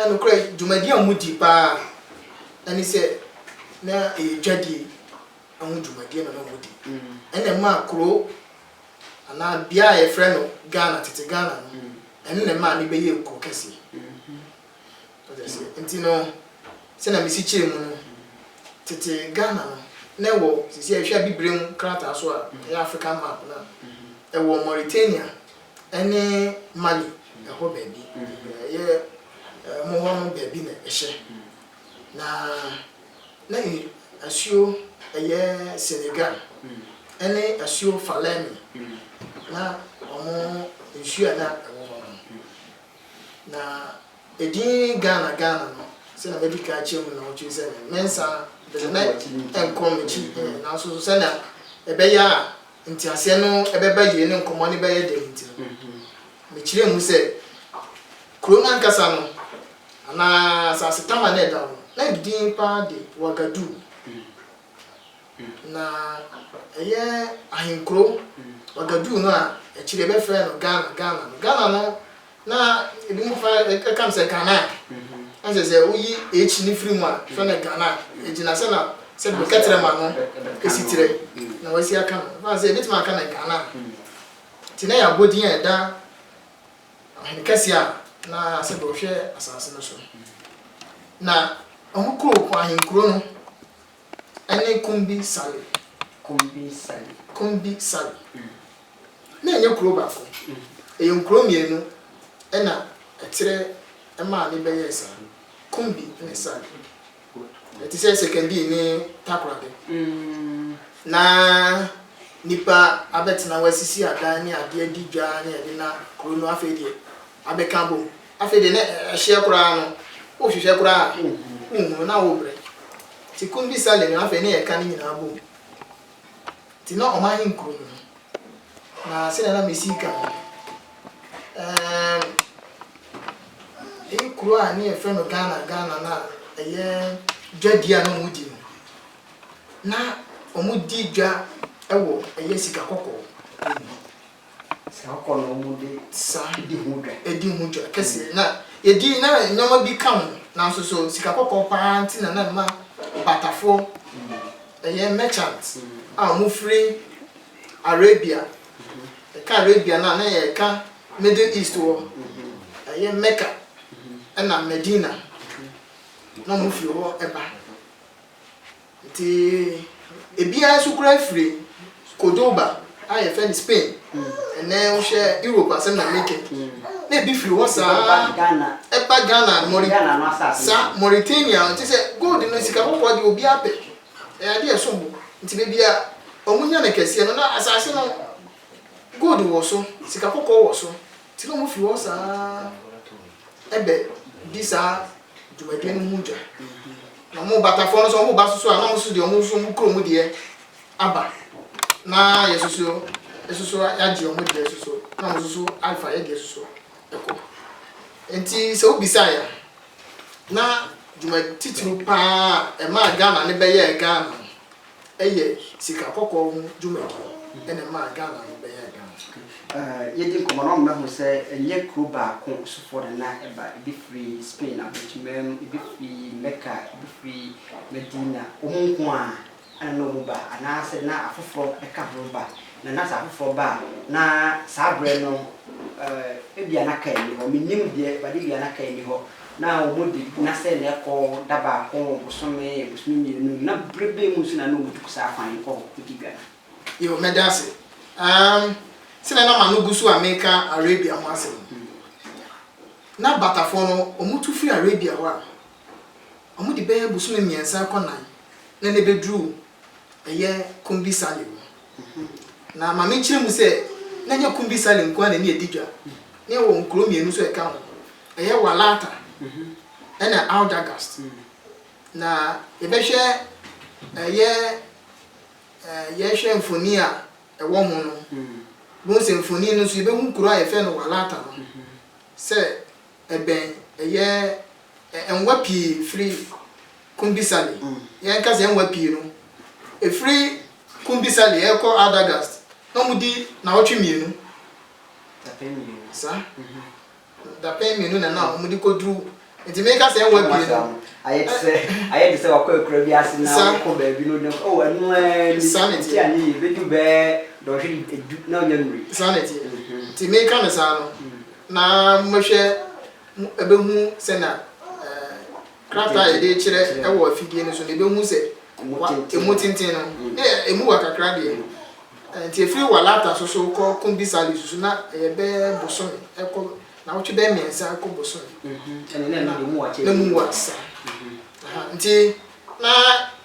Nokorɛ, dwumadie a wɔdi paa ne sɛ na ɛyɛ dwadie ho dwumadie na na wɔdi. Ɛna ɛmaa kuro anaa bea a yɛfrɛ no Ghana, tete Ghana no, ɛno na ɛmaa no bɛyɛɛ kuro kɛseɛ. Wote aseɛ? Nti no, sɛnea mesi kyerɛ mu no, tete Ghana no, na ɛwɔ, seesei yɛhwɛ Abibirem krataa so a, ɛyɛ African map no a, ɛwɔ Mauritania ne Mali ɛhɔ baabi. Ɛyɛ wɔn hɔ no baabi na ɛhyɛ. Na na asuo ɛyɛ Senegal ne asuo Falémé, na wɔn nsuo a na ɛwɔ hɔ no. Na edin Ghana Ghana no, sɛnea madi kan akyerɛ mu no, kyerɛ sɛ mensan mpɛ sɛ ɛnkɔ m'akyi, nanso sɛnea ɛbɛyɛ a nteaseɛ no bɛba yie ne nkɔmmɔ no bɛyɛ dɛ nti no, mekyerɛɛ mu sɛ kuro no ankasa no, anaa asase tama no a ɛda hɔ no, na din paa de Ouagadougou. Na ɛyɛ ahenkuro, Ouagadougou no a akyire yɛbɛfrɛɛ no Ghana, Ghana no. Ghana no, na ebinom fa ɛka no sɛ Ghana. Na kyerɛ sɛ woyi H no firi mu a, frɛ no Ghana. Ɛgyina sɛ na sɛ kɛtrɛma no ɛsi tirɛ na wasi aka no. Fa sɛ ebɛtumi aka no Ghana. Nti na yɛ abɔdin a ɛda ɔhene kɛseɛ a na sɛ ɔhwɛ asase no so. Na ɔmo kuro ahenkuro no ɛne Kumbi Saleh. Kumbi Saleh. Kumbi Saleh. Na ɛnyɛ kuro baako. Ɛyɛ nkuro mmienu ɛna ɛtrɛ maa ne bɛyɛɛ saa. Kumbi ne Saleh. Ɛte sɛ Sekondi ne Takoradi. Na nipa abɛtena hɔ asisi adan ne adeɛ adi dwa ne ɛde na kuro no afei deɛ abɛka abom. Afei deɛ na ɛhyeɛ koraa no, wohwehwɛ koraa a, wonhunu na wobrɛ. Nti Kumbi Saleh no afei ne yɛka ne nyinaa bom. Nti na ɔmo ahenkuro no no. Na sɛdeɛ na mesi ka no, ɛɛm, ɛyɛ kuro a ne yɛfrɛ no Ghana Ghana no a ɛyɛ dwadie a na ɔmo di no, na ɔmo di dwa wɔ ɛyɛ sika kɔkɔɔ mu. Sika kɔkɔɔ na ɔmo de Saa. di ho dwa. Di ho dwa kɛseɛ. Na yɛdi na nneɛma bi ka ho, nanso so sika kɔkɔɔ paa nti na na ɛma batafoɔ, ɛyɛ merchant a wɔn firi Arabia, yɛka Arabia no a na yɛka Middle East hɔ, ɛyɛ Mecca ɛna Medina, na wɔn firi hɔ ba. Nti ebiara nso koraa firi Cordoba a yɛfrɛ no Spain, ɛnɛ wohwɛ Europe asɛm na meka yi, na ebi firi hɔ saa ɛba Ghana, Maurit saa Mauritania, nti sɛ gold no sika kɔkɔɔ deɛ obiara pɛ, ɛyɛ adeɛ a ɛsom bo, nti baabi a wɔnya no kɛseɛ no na asase no gold wɔ so, sika kɔkɔɔ wɔ so, nti na wɔfiri hɔ saa ɛbɛ di saa dwumadie no ho dwa. Na wɔn batafoɔ no nso wɔn ba soso a na wɔn nso deɛ wɔn nso wɔn kurom deɛ aba na yɛ soso soso yɛagye wɔn deɛ soso na wɔn soso afa yɛ deɛ soso ɛkɔ. Nti sɛ wobisa yɛ a na dwuma titiriw paa a ɛmaa Ghana ne bɛyɛɛ Ghana no ɛyɛ sika kɔkɔɔ ho dwumadie ɛna ɛmaa Ghana no bɛyɛɛ Ghana. Yɛdi nkɔmmɔ na wɔbɛhu sɛ ɛnyɛ kuro baako sofoɔ na na ɛba. Ebi firi Spain aburokyiman mu, ebi firi Mecca, ebi firi Medina. Wɔn nko ara na na wɔba anaasɛ na afoforɔ ka ho ba. Na na sɛ afoforɔ ba a, na saa berɛ no ebia na kaa nni hɔ. Mennim deɛ, but ebia na kaa nni hɔ. Na wɔde na sɛ na ɛkɔ da baako, bosome, bosome 2. Na berɛ bɛn mu nso na na wɔtu saa kwan yi kɔ hɔ kɔdi dwa no? Yo, mɛda ase. Um, sɛnea na m'ano gu so a mereka Arabia ho asɛm no, na batafoɔ no, wɔtu firi Arabia hɔ a, wɔde bɛyɛ bosome 3 kɔ 4 na na ɛbɛduru ɛyɛ Kumbi Saleh hɔ. Na ma menkyerɛ mu sɛ, na ɛnyɛ Kumbi Saleh nko ara na ɛne ɛdi dwa. Na ɛwɔ nkuro mmienu nso a ɛka ho, ɛyɛ Walata ɛna Awdagast. Na yɛbɛhwɛ ɛyɛ Yɛhwɛ mfoni a ɛwɔ ho no, bohu sɛ mfoni no nso yɛbɛhu kuro a yɛfrɛ no Walata no sɛ ɛbɛn ɛyɛ nwa pii firi Kumbisale. Yɛnka sɛ nwa pii no, ɛfiri Kumbisale ɛrekɔ Awdagast na wɔdi nnawɔtwe 2. Dapɛn 2. Saa. Dapɛn 2 na na wɔde kɔduru Nti meka sɛ ɛnwa pii no. Ayɛ te sɛ ayɛ te sɛ wakɔ akura bi ase na wokɔ baabi no na oh ɛno ara ni. Saa na ɛteɛ. Nti anyɛ yie bɛdu bɛɛ dɔnhwere du na ɔnya nnurui. Saa na ɛteɛ. Nti meka no saa no na mobɛhwɛ ɛbɛhu sɛnea krataa a yɛde rekyerɛ wɔ afidie no so no ɛbɛhu sɛ ɛmu tenten no na ɛmu wa kakra deɛ. Nti ɛfiri Walata so so kɔ Kumbi Saleh so so na ɛyɛ bɛyɛ bosome ɛkɔ Naawɔtwe bɛyɛ mmiɛnsa kɔ bosome. Ɛne na ɛno deɛ mu wa kyɛ. Na mu wa saa. Nti na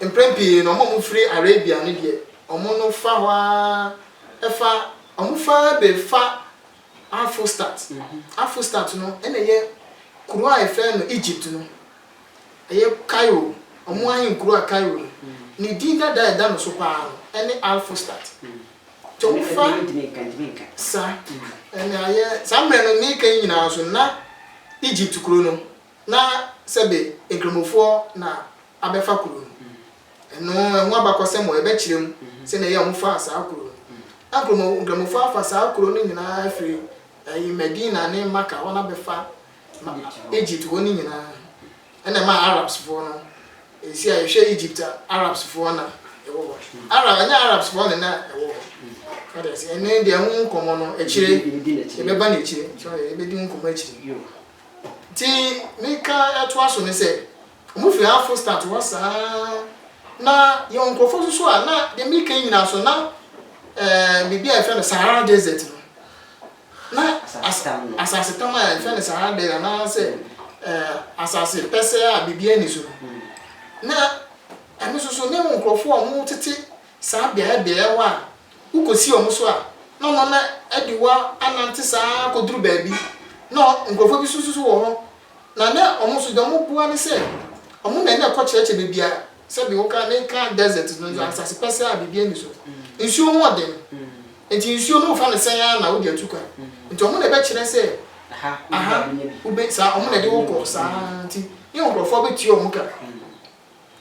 mprɛn pii no wɔn a wɔfiri Arabia no deɛ wɔn no fa hɔ ara ɛfa wɔn fa bɛfa Al-Fustat. Al-Fustat no ɛna ɛyɛ kuro a yɛfrɛ no Egypt no ɛyɛ Cairo wɔn ahenkuro a Cairo no ne din dada a ɛda no so paa no ɛne Al-Fustat. Nti wofa sa ɛna ayɛ saa mmerɛ no meka yi nyinaa nso na Egypt kuro no na sɛbe nkramofoɔ na abɛfa kuro no. Ɛno ɛho abakɔsɛm wɔ yɛbɛkyerɛ mu sɛdeɛ ɛyɛ a wɔfaa saa kuro no. Na nkramo nkramofoɔ afa saa kuro no nyinaa afiri ɛyi Medina ne Maka hɔ na abɛfa Egypt hɔ no nyinaa. Ɛna ɛmaa Arabs foɔ no, ɛsi a yɛhwɛ Egypt a, Arabs foɔ na ɛwɔ hɔ. Arab, ɛnyɛ Arabs foɔ na na ɛwɔ hɔ. Wate aseɛ? Ɛno deɛ ɛho nkɔmmɔ no, akyire, yɛbɛba no akyire. Sorry, yɛbɛdi ho nkɔmmɔ akyire. Nti, meka ɛtoa so ne sɛ, wɔn firi Al-Fustat hɔ saa, na yɛwɔ nkurɔfoɔ nso so a, na deɛ meka yi nyinaa so, na ɛɛ, biribi a yɛfrɛ no Sahara Desert no, Na asasetam a yɛfrɛ no Sahara Desert anaasɛ asase pɛsɛɛ a biribiara nni so no, na ɛno nso so ne nkurɔfoɔ a wɔtete saa beaeɛ beaeɛ hɔ a wokɔsi wɔn so a, na wɔn na de wo anante saa ara kɔduru baabi. Na nkurɔfoɔ bi nso so wɔ hɔ, na na wɔn nso deɛ wɔboa ne sɛ, wɔn na na ɛkɔkyerɛkyerɛ baabi a sɛbi woka meka desert no asase pɛsɛɛ a biribiara nni so no, nsuo ho ɔden. Nti nsuo no wofa no sɛn ara na wode atu kwan. Nti wɔn na ɛbɛkyerɛ sɛ aha wobɛ saa wɔn na ɛde wo kɔ saa nti ne nkurɔfoɔ bɛtua wɔn ka.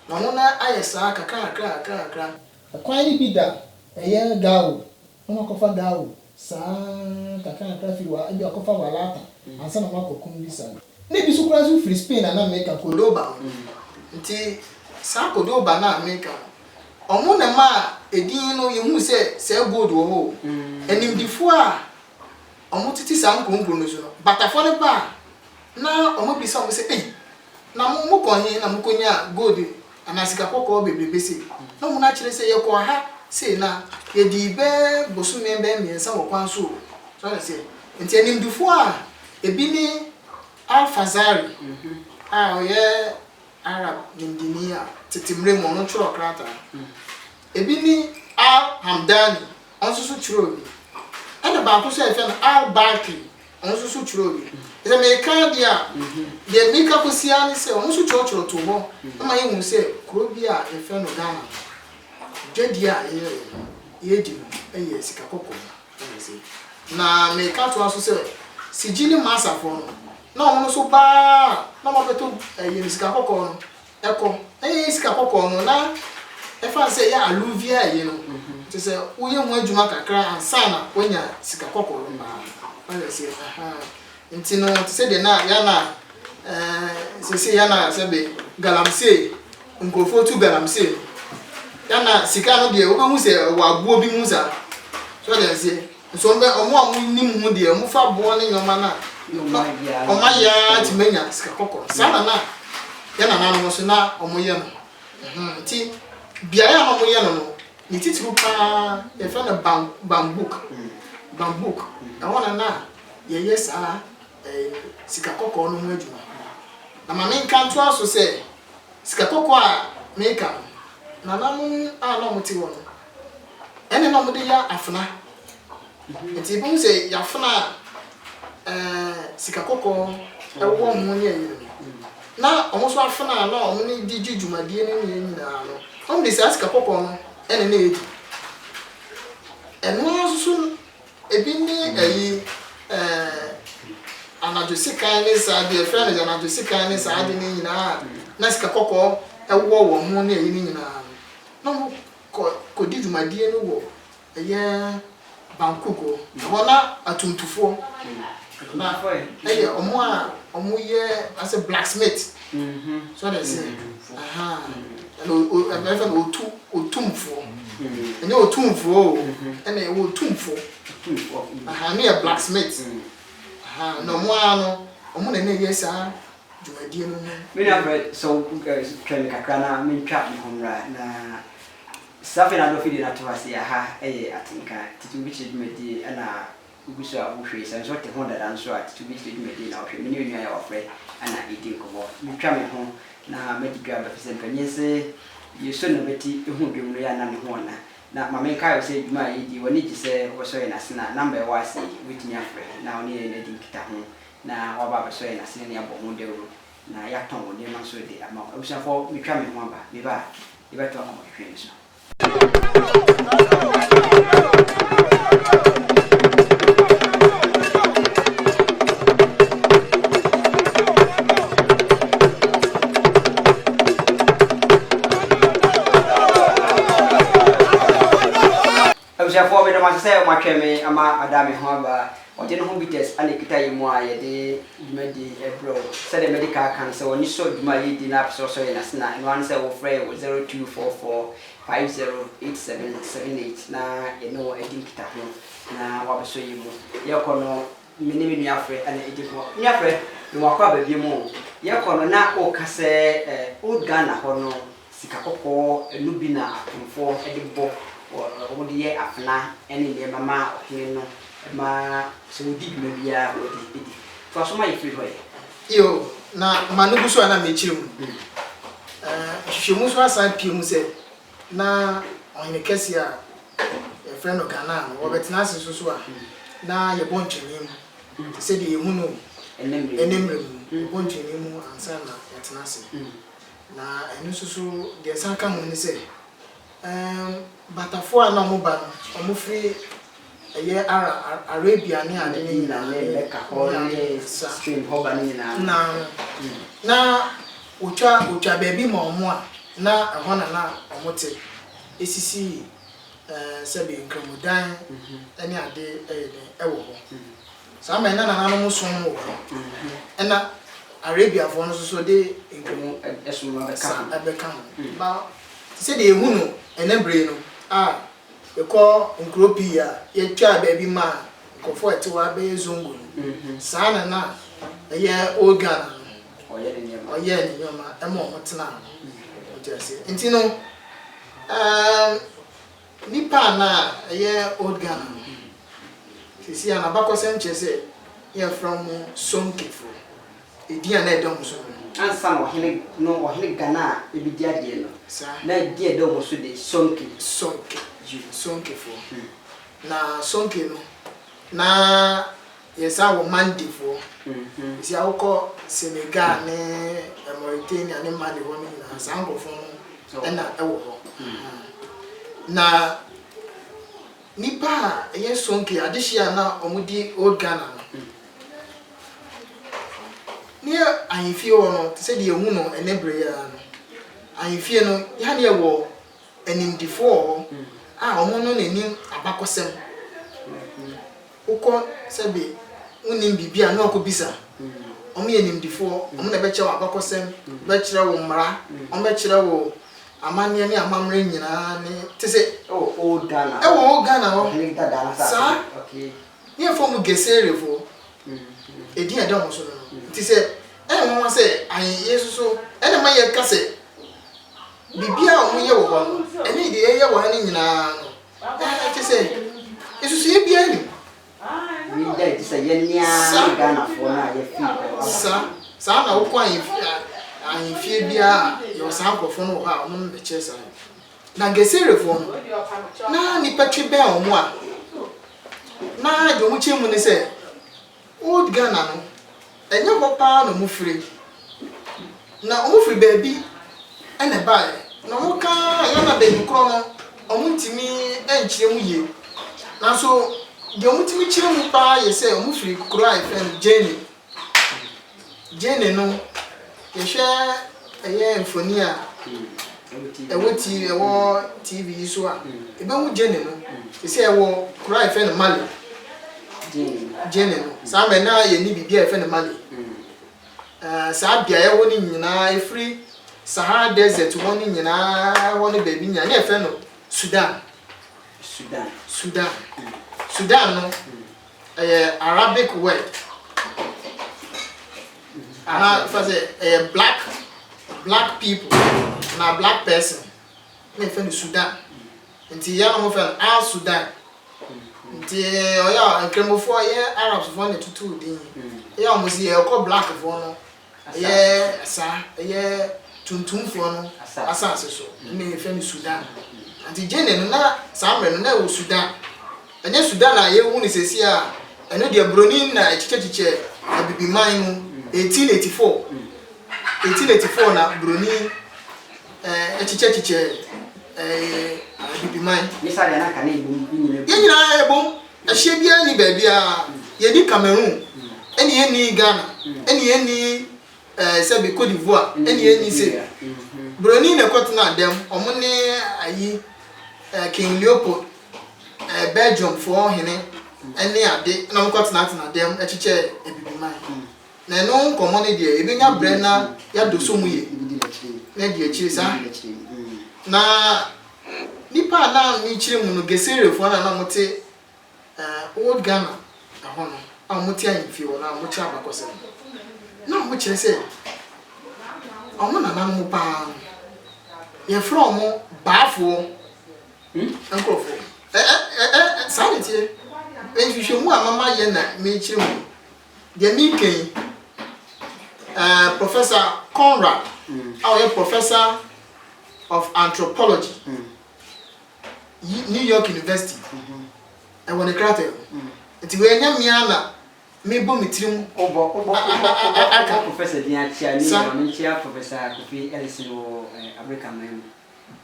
Na wɔn na ayɛ saa kakra kakra kakra kakra. Ɛkwan no bi da ɛyɛ Gao na wɔakɔfa Gao saa kakra kakra firi wa ebi akɔfa Walata ansa na wɔakɔ Kumbisa. Na ebi nso koraa nso firi Spain a na meka Cordoba no. Nti saa Cordoba no a meka no Wɔn na ɛmaa edin no yɛhuu sɛ sɛɛ gold wɔ hɔ o. Animdefoɔ a wɔtete saa nkuro nkuro no so no, batafoɔ no ba a, na wɔabisa wɔn sɛ, Ei, na mo, mokɔ he na mokɔnyaa gold anaa sika kɔkɔɔ bebrebe sei? Na wɔn akyerɛ sɛ, Yɛkɔɔ ha sei, na yɛdii bɛɛ bosome bɛɛ mmiɛnsa wɔ kwan so o. So ate aseɛ? Nti animdefoɔ a ebi ne Al-Fazari a ɔyɛ Arab nimdeni a tete mmerɛ mu ɔno twerɛɛ krataa. Ebi ne Al-Hamdani, ɔno nso so twerɛɛ bi. Ɛna baako nso a yɛfrɛ no Al-Barqi, ɔno nso so twerɛɛ bi. Sɛ meka deɛ a, deɛ meka kɔsi ara ne sɛ wɔn nso twerɛtwerɛ too hɔ ma yɛhunu sɛ kuro bi a yɛfrɛ no Ghana no, dwadie a yɛyɛ no, yɛdi no yɛ sika kɔkɔɔ. Na meka toa so sɛ, Sigyi ne Masafoɔ no, na wɔn nso ba a, na wɔabɛtɔ ɛyi no, sika kɔkɔɔ no kɔ. Na yɛyɛ sika kɔkɔɔ no, na ɛfa no sɛ ɛyɛ aluvia ɛyi no, kyerɛ sɛ woyɛ ho adwuma kakra ansa na woanya sika kɔkɔɔ no paa. Wate aseɛ? Ahaa. Nti no, te sɛ deɛ na yɛn a ɛɛ seesei yɛn a sɛbe galamsey, nkurɔfoɔ tu galamsey no, yɛn a sika no deɛ wobɛhu sɛ ɛwɔ aboɔ bi mu saa. So wate aseɛ? Nso wɔn bɛ wɔn a wɔnim ho deɛ wɔfa aboɔ ne nneɛma no a, na wɔayɛ ara tumi anya sika kɔkɔɔ. Saa na na yɛn nananom nso na wɔyɛ no. Ɛhɛn, nti beaeɛ a na wɔyɛ no no, ne titiriw pa ara yɛfrɛ no bam bambuk. Bambuk. Ɛhɔ na na yɛyɛ saa ɛɛ sika kɔkɔɔ no ho adwuma. Na ma menka ntoa so sɛ, sika kɔkɔɔ a meka no, nananom a na wɔte hɔ no, ɛna na wɔde yɛ afena. Nti yɛbɛhu sɛ yɛafena a ɛɛ sika kɔkɔɔ ɛwɔ ho ne ayi no, na wɔn nso afena a na wɔn ne de gye dwumadie no ne nyinaa no, wɔn de saa sika kɔkɔɔ no ɛna na ɛdi. Ɛno ara nso so ebi ne ayi ɛɛ anadwo sekan ne saa deɛ yɛfrɛ no anadwo sekan ne saa ade no nyinaa a na sika kɔkɔɔ ɛwɔ wɔn ho ne ayi no nyinaa no, na wɔn kɔ kɔdi dwumadie no wɔ ɛyɛ Bangkok hɔ. Ɛhɔ na atumtufoɔ, Na ɛyɛ ɔmo a ɔmo yɛ asɛ blacksmith. So ɔde se aha ɛna o ɛfɛ no otu otumfoɔ. Ɛnyɛ otumfoɔ o, ɛna ɛwɔ otumfoɔ. Aha ne yɛ blacksmith. Aha na ɔmo ara no ɔmo na ɛna ɛyɛ saa dwumadie no ho. Me nua frɛ sɛ wo twɛn me kakra na mentwa me ho mmra na sɛ afei na adɔfo die no ato ase aha ɛyɛ atenka titi obi kyerɛ dwumadie ɛna wogu so a wohwɛ yi sɛ nso wote ho dada nso a titi obi kyerɛ dwumadie na wohwɛ me ne onua yɛ wafrɛ ɛna ɛdi nkɔmmɔ metwa me ho na madi dwa aba fi sɛ mpanyin se yɛsɔ na bɛti ɛhu dwom no yɛ ana ne ho ɔna na ma menkae wo sɛ dwuma a yɛdi w'ani gye sɛ wobɛsɔ yɛn ase na namba ɛwɔ ase yi wobɛtumi afrɛ na wo ne yɛn adi nkitaho na woaba abɛsɔ yɛn asene ne abɔ ho dawuro na yɛatɔn wo nneɛma nso de ama wo. Abusuafoɔ, metwa me ho aba. Meba a, yɛbɛtoa nkɔmmɔtwetwe no so. Abusuafoɔ meda mo ase sɛ moatwɛn me ama mada me ho aba. Ɔgye no ho bitters na ɛkita yɛn mu a yɛde dwumadie yi rebrɛ wo. Sɛdeɛ madi kan aka no, sɛ w'ani sɔ dwuma a yɛredi na wopɛ sɛ wosɔ yɛn ase no a, ɛno ara ne sɛ wofrɛ yɛn wɔ 0244 50 87 78 na yɛne wo adi nkitaho na woabɛsɔ yɛn mu. Yɛrekɔ no, me ne me nua Frɛ na ɛredi nkɔmmɔ. Me nua Frɛ, mewɔ akwaaba bio mu o. Yɛrekɔ no na woreka sɛ Old Ghana hɔ no, Sika kɔkɔɔ, ɛno bi na atomfoɔ de bɔ, wɔde yɛ afena ne nneɛma ma ɔhene no ma sɛ wɔdi dwuma biara a wɔde di. Toa so ma yɛfiri hɔ ɛ. Iyo, na ma no gu so a na mekyerɛ mu no, nhwehwɛmu nso asan apue mu sɛ na ɔhene kɛseɛ a yɛfrɛ no Ganaa no, wɔbɛtena ase nso so a, na yɛbɔ ntwene mu te sɛ deɛ yɛhu no ɛnnɛ mmerɛ mu no, yɛbɔ ntwene mu ansa na yɛatena ase. Na ɛno nso so, deɛ ɛsan ka ho ne sɛ, ɛɛm, Batafoɔ a na wɔba no, wɔfiri ɛyɛ Ara, Arabia ne ade no nyinaa. Medina ne Mecca hɔ ne Spain hɔ ba no nyinaa no. Na, na wɔtwa, wɔtwa baabi ma wɔn a, na ɛhɔ na na wɔte, ɛsisi ɛɛ, sɛbe nkramodan ne ade ɛyɛ dɛn, ɛwɔ hɔ. Saa mmerɛ no na nananom som wɔ hɔ, ɛna Arabiafoɔ no nso so de nkramu som no sa bɛka ho. Ba te sɛ deɛ yɛhu no ɛnnɛ berɛ yi no a, yɛkɔ nkuro pii a, yɛtwaa baabi maa nkurɔfoɔ a ɛte hɔ abɛyɛ Zongo no, saa na na ɛyɛ Old Ghana no, ɔyɛɛ ne nneɛma ma wɔtenaa hɔ. Wote aseɛ? Nti no, ɛɛm. Nipa a na ɛyɛ Old Ghana no, seesei a n'abakɔsɛm kyerɛ sɛ yɛfrɛ wɔn Sonkefo. Edin a na ɛda wɔn so no. Ansa na ɔhene no, ɔhene Ghana a ɛbɛdi adeɛ no, na edin a ɛda wɔn so de Sonke. Sonke, Sonkefoɔ. Na Sonke no, na yɛsan wɔ Mandefoɔ. Seesei a wokɔ Senegal ne Mauritania ne Mali hɔ no nyinaa, saa nkurɔfoɔ no na ɛwɔ hɔ. Na nnipa a ɛyɛ Sonke adehyeɛ a na wɔdi Old Ghana no, ne ahemfie hɔ no, te sɛ deɛ yɛhu no ɛnnɛ berɛ yi ara no, ahemfie no, yɛ a na yɛwɔ animdefoɔ wɔ hɔ a wɔn no na ɛnim abakɔsɛm. Wokɔ sɛbe wonnim biribi a na wakɔbisa. Wɔn yɛ nimdefoɔ, wɔn na ɛbɛkyerɛ wo abakɔsɛm, bɛkyerɛ wo mmara, wɔn bɛkyerɛ wo amanneɛ ne amammerɛ nyinaa ne te sɛ. Ɛwɔ old Ghana hɔ. Ɛwɔ old Ghana hɔ. Ɔhene dadaa no asase. Saa. Okay. Ne yɛfrɛ wɔn Geserefoɔ. Edin a ɛda wɔn so no no. Nti sɛ ɛyɛ nwanwa sɛ ahe yɛ nso so ɛna ɛma yɛka sɛ biribiara a wɔyɛ wɔ hɔ no ɛne deɛ yɛyɛ wɔ ha no nyinaa no Ɛɛ, kyerɛ sɛ, nsusuiɛ biara nni mu. Wei da adi sɛ yɛn ara ne Ghanafoɔ no a yɛafiri hɔ aba. Saa, saa na wokɔ ahemfie, ahemfie biara a, yɛwɔ saa nkurɔfoɔ no wɔ hɔ a wɔn na ɛkyerɛ saa. Na Geserefoɔ no, na nnipa twe bɛn wɔn a, na deɛ wɔkyerɛ mu ne sɛ, Old Ghana no, ɛnyɛ hɔ paa na wɔfire. Na wɔfiri baabi na ɛbaeɛ. Na wɔka yɛn na baabi korɔ no, wɔntumi nkyerɛ mu yie. Nanso deɛ wɔtumi kyerɛ mu paa yɛ sɛ wɔfiri kuro a yɛfrɛ no Jane. Jane no, yɛhwɛ ɛyɛ mfoni a ɛwɔ TV, ɛwɔ TV yi so a, yɛbɛhu Jane no. Te sɛ ɛwɔ kuro a yɛfrɛ no Mali. Guinea no. Saa mmerɛ na yɛnni biribi a yɛfrɛ no Mali. Saa beaeɛ hɔ no nyinaa, ɛfiri Sahara Desert hɔ no nyinaa hɔ no baabi nyinaa, na yɛfrɛ no Sudan. Sudan. Sudan. Sudan no, ɛyɛ Arabic word. Anaa fa sɛ ɛyɛ black black people anaa black person na yɛfrɛ no Sudan. Nti yɛn na wɔfrɛ no Al Sudan. Nti ɔyɛ a Nkramofoɔ yɛ Arabsfoɔ na ɛtotoo din. Ɛyɛ a wɔn si yɛkɔ blackfoɔ no ɛyɛ saa ɛyɛ tuntumfoɔ no asase so na yɛfrɛ no Sudan. Nti Guinea no na saa mmerɛ no na ɛwɔ Sudan. Ɛnyɛ Sudan a yɛhu no seesei a ɛno deɛ broni na ɛkyekyɛkyekyɛ abibiman mu 1884 1884 na broni ɛkyekyɛkyekyɛ ɛɛ abibiman. Ne saa deɛ na anka na ɛbom nyinaa. Yɛn nyinaa ɛbom ɛhyeɛ biara ni baabiara yɛni Cameroon ɛne yɛnni Ghana ɛne yɛnni ɛɛ sɛbi Cote d'Ivoire ɛne yɛnni se broni na ɛkɔtena dɛm ɔmo ne ayi ɛɛ King Leopold ɛɛ Belgium foɔ hene ɛne ade na ɔmo kɔtenatena dɛm ɛkyekyɛ abibiman. Na ɛno ho nkɔmmɔ no deɛ, yɛbɛnya berɛ na yɛadɔ so mu yie, na adi akyire saa. Na nnipa a na mekyerɛ mu no, Geserefoɔ no a na wɔte Old Ghana ɛhɔ no, a wɔte ahemfie hɔ no a wɔkyerɛ abakɔsɛm no, na wɔkyerɛ sɛ wɔn nananom paa no, yɛfrɛ wɔn Baafoɔ nkurɔfoɔ. Ɛ ɛ ɛ saa na ɛteɛ. Nhwehwɛmu a mama yɛ na mekyerɛ mu yi. Deɛ mereka yi, eh, Professor Conrad a ɔyɛ Professor of Anthropology, New York University, ɛwɔ ne krataa mu. Nti wei ɛnyɛ me ara na mebɔ me tirim Wobɔ, wobɔ, wobɔ, wobɔ, aka. wobɔ Professor din akyea ne Sa. nyinaa. Menkyea Professor Kofi Ellison wɔ eh, Amerika man mu.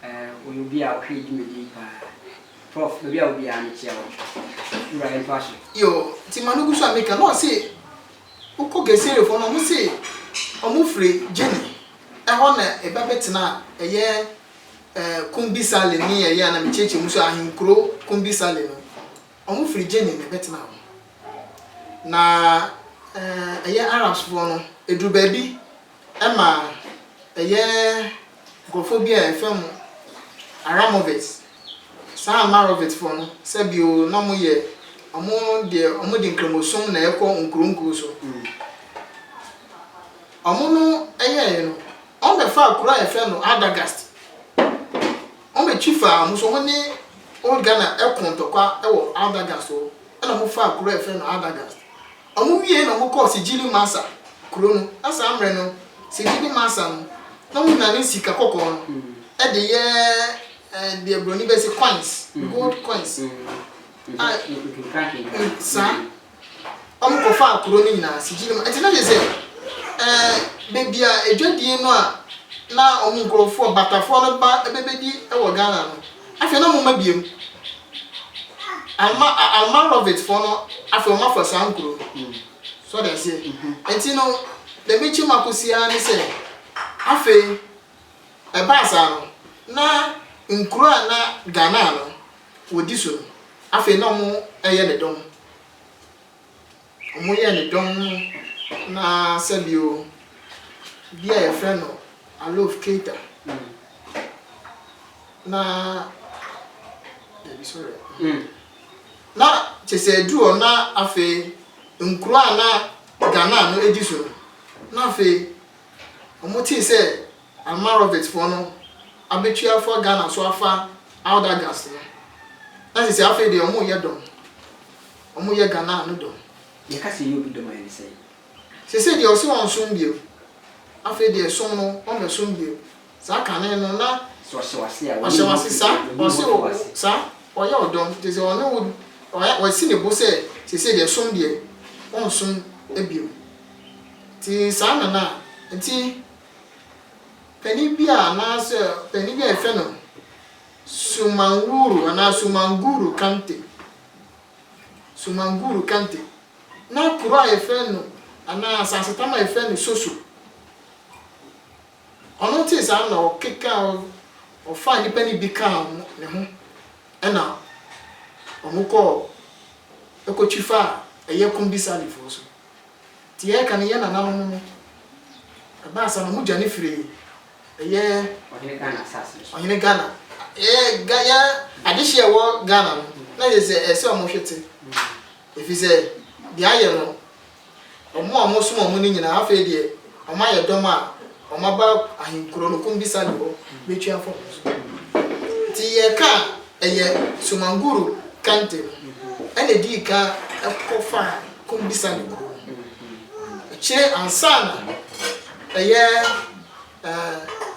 Ɔyɛ obi a ɔhwɛ yɛ dwumadie yi paa. Prof, baabi a wɔ biara mekyia wo. Wura yɛntoa so. Yoo, nti ma no gu so a meka na ɔse wokɔ Geserefoɔ no ɔmo se ɔmo firi Guinea ɛhɔ na ɛba bɛtena ɛyɛ Kumbi Saleh ne ɛyɛ a na mekyerɛkyerɛ mu so ahenkuro Kumbi Saleh no ɔmo firi Guinea na ɛbɛtena hɔ na ɛyɛ Arabsfoɔ no ɛduru baabi Ɛma ɛyɛ nkurɔfoɔ bi a yɛfrɛ wɔn Aramovits. Saa Amarovitsfoɔ no, sɛbi o, na wɔyɛ, wɔn deɛ wɔde nkramosom na ɛkɔ nkuro nkuro so. Wɔn no yɛeɛ no, wɔbɛfaa kuro a yɛfrɛ no Awdagast. Wɔbɛtwi faa wɔn so, wɔn ne Old Ghana ko ntɔkwa wɔ Awdagast hɔ, ɛna wɔfaa kuro a yɛfrɛ no Awdagast. Ɔmo wiei na ɔmo kɔɔ Sijili Masa kuro no, na saa mmerɛ no Sijili Masa no na ɔmo nane sika kɔkɔɔ no de yɛ deɛ broni bɛse coins, gold coins a saa ɔmo kɔ faa kuro no nyinaa Sijili Masa, nti na kyerɛ sɛ baabi a adwadie no a na ɔmo nkorɔfoɔ Batafoɔ no ba bɛbɛdi wɔ Ghana no afei na ɔmo mma biom. Alma Almarovitfoɔ no afei wɔn afa saa nkuro no. So ɔde aseɛ. Nti no deɛ mekyɛ mu akɔsi ara ne sɛ afei ɛbaa saa no na nkuro a na Ghana no wɔdi so no afei na wɔn ɛyɛ ne dɔm. Wɔn yɛ ne dɔm no na sɛbio bi a yɛfrɛ no Alof Keita. Na dabi sorry. Na kyerɛ sɛ ɛduru hɔ na afei nkuro a na Ghana no di so no, na afei wɔtee sɛ Almarovitfoɔ no abɛtwi afa Ghana so afa Awdagast no, na kyerɛ sɛ afei deɛ wɔreyɛ dɔm, wɔreyɛ Ghana no dɔm. Yɛka sɛ yɛyɛ obi dɔm a, ɛne sɛn? Seesei deɛ ɔse ɔnsom bio. Afei deɛ som no ɔmmɛsom bio. Saa kane no na. Sɛ ɔhyɛ w'ase a, ɔhyɛ w'ase saa, ɔse wo saa, ɔyɛ wo dɔm, kyerɛ sɛ ɔne wo, ɔyɛ, wasi ne bo sɛ seesei deɛ som deɛ, ɔnsom bio. Nti saa na na, nti panin bi a anaasɛ panin bi a yɛfrɛ no Sumanguru anaa Sumanguru Kante, Sumanguru Kante, na kuro a yɛfrɛ no anaa asasetam a yɛfrɛ no Soso, Ɔno tee saa na ɔkekaa ɔfaa nnipa no bi kaa ne ho ɛna wɔn kɔɔ ɛkɔtwi faa ɛyɛ Kumbi Sallyfoɔ so. Nti yɛreka no yɛn nananom no, ɛbaa saa no wɔdwane firii ɛyɛ. Ɔhene Ghana asase no so. Ɔhene Ghana. Ɛyɛ Ga yɛ adehyeɛ a ɛwɔ Ghana no, na yɛ sɛ ɛsɛ sɛ wɔhwete. Ɛfiri sɛ deɛ ayɛ no, wɔn a wɔsom wɔn no nyinaa, afei deɛ wɔayɛ dɔm a wɔaba ahenkuro no, Kumbi Saleh hɔ bɛtua fam so. Nti yɛreka a, ɛyɛ Sumanguru Kante no ɛna ɛdii kan kɔfaa Kumbi Saleh kuro no. Akyire ansa na ɛyɛ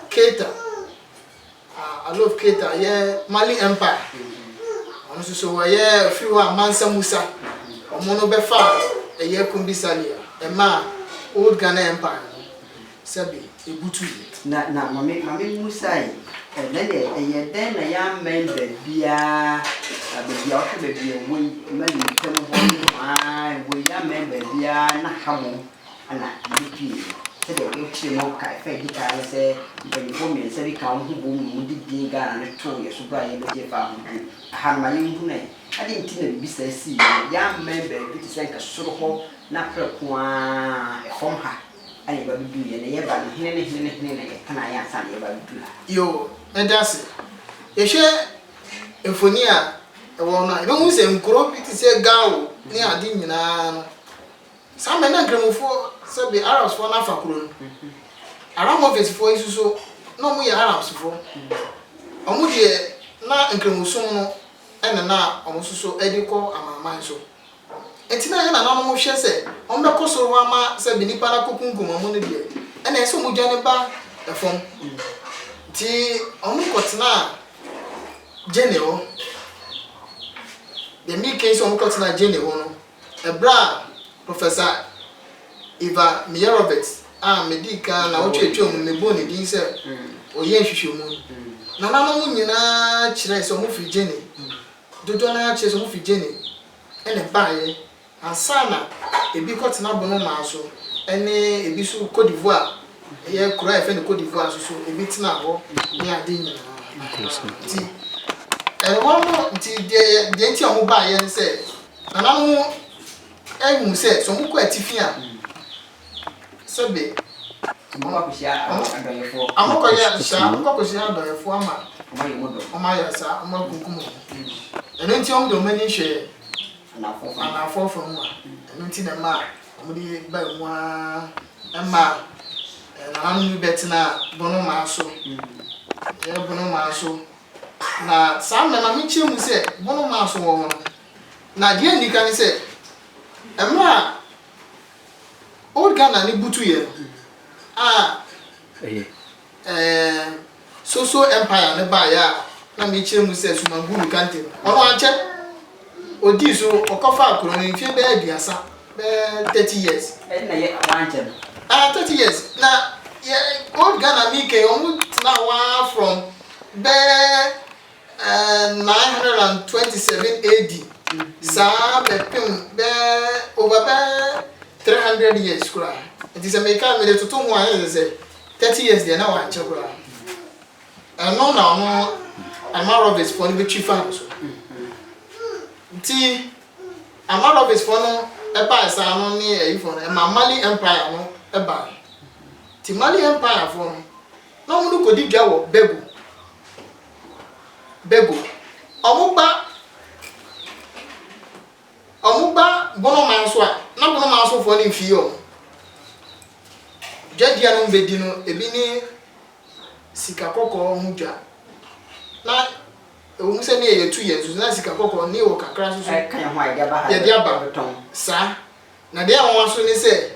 Keita. Alof Keita yɛ Mali Empire. Ɔno nso so ɔyɛ firi hɔ a Mansa Musa. Ɔmo no bɛfaa ɛyɛ Kumbi Saleh a ɛmaa Old Ghana Empire no sɛbe ɛbutuiɛ. Na na mame mame mmusa yi ɛ na deɛ ɛyɛ dɛn na yɛammɛn baabiara na baabi a wohwɛ baabi a ɛwɔ yi Mali ntam hɔ nohoaa ɛwɔ yi yɛammɛn baabiara na ha mmom na yebepue. Sɛdeɛ wokyerɛ mu ka ɛfa a ɛdi kan ne sɛ mpanyimfoɔ mmiɛnsa bi kaa wɔn ho boom na wɔde din Ghana no too yɛn so berɛ a yɛbɛgyee fawohodie. Aha no ma yɛnhunu ɛ, adɛn nti na biribi saa siiɛ no? Yɛammɛn baabi te sɛ nka soro hɔ na prɛko ara ɛfam ha na yɛba bɛduruiɛ. Na yɛba no, hene ne hene ne hene na yɛtenaeɛ ansa na yɛba abɛduru ha? Yoo, meda ase. Yɛhwɛ mfoni a ɛwɔ hɔ no a, yɛbɛhu sɛ nkuro bi te sɛ Gao ne ade nyinaa no, Saa mmerɛ na Nkramofoɔ sɛbe Arabsfoɔ no afa kuro no. Aramovisfoɔ yi nso so na wɔn yɛ Arabsfoɔ. Wɔn deɛ na Nkramosom no na na wɔn nso so de kɔ amanaman so. Nti na yɛn nananom hwɛ sɛ wɔn bɛkɔ soro hɔ ama sɛbe nnipa no akɔkunkum wɔn no deɛ, ɛna ɛsɛ sɛ wɔn dwane ba fam. Nti wɔn kɔtenaa Gyene hɔ. Deɛ mereka yi sɛ wɔn kɔtenaa Gyene hɔ no, Ɛberɛ a Professor Iva Meyerovitz a medii kan nnawɔtwe a atwam no mebɔɔ ne din sɛ ɔyɛɛ nhwehwɛmu no, nananom nyinaa kyerɛɛ sɛ wɔfiri Guinea. Dodoɔ no ara kyerɛ sɛ wɔfiri Guinea na ɛbaeɛ ansa na ebi kɔtena Bono man so ne ebi nso Cote d'Ivoire, ɛyɛ kuro a yɛfrɛ no Cote d'Ivoire nso so ebi tenaa hɔ ne ade nyinaa. Nti ɛhɔ no nti deɛ deɛ nti a wɔbaeɛ ne sɛ Nananom ahu sɛ, sɛ wɔkɔ atifi a, sɛbe wɔkɔhyia adɔeɛfoɔ ama wɔayɛ saa, wɔakunkum wɔn. Ɛno nti wɔde wɔn ani hwɛ anaafoɔ fam a, ɛno nti na ɛma wɔde baa mu ara ma nananom bi bɛtenaa Bonomaa so. Ɛyɛ Bonomaa so. Na saa mmerɛ ma menkyerɛ mu sɛ Bonomaa so wɔ hɔ no, Na deɛ nni kan ne sɛ, mmerɛ a Old Ghana no butuiɛ no, a ɛɛ Soso Empire no baeɛ a na mekyerɛ mu sɛ Sumanguru Kante no, ɔno ankyɛ, ɔdii so, ɔkɔfaa kuro no mfeɛ bɛyɛ aduasa, bɛyɛ 30 years. Ɛnna yɛ wankyɛ no. Ah, 30 years. Na yɛ Old Ghana meka yi, wɔn tenaa hɔ ara from bɛyɛ 927 AD saa bɛpem bɛɛ over bɛɛ 300 years koraa. Nti sɛ meka mede toto ho a ɛyɛ sɛ 30 years deɛ na wankyɛ koraa. Ɛno na ɔno Amarovisfoɔ no bɛtwi faa no so. Nti Amarovisfoɔ no ɛbae saa no ne ayifoɔ no ɛma Mali Empire no ɛbae. Nti Mali Empire foɔ no na wɔn no kɔdi dwa wɔ Begu. Bego. Ɔmo ba ɔmo ba Bonoman so a, na Bonoman so foɔ no mfii ɔmo. Dwadie a na ɔmo bɛdi no, ebi ne sika kɔkɔɔ ho dwa. Na ɛwɔ mu sɛ ne yɛ yɛtu yɛn nso, na sika kɔkɔɔ ne wɔ kakra nso so. Ɛka yɛn ho a yɛde aba ha Yɛde aba. yɛbɛtɔn. Saa. Na deɛ ɛyɛ nwanwa nso ne sɛ.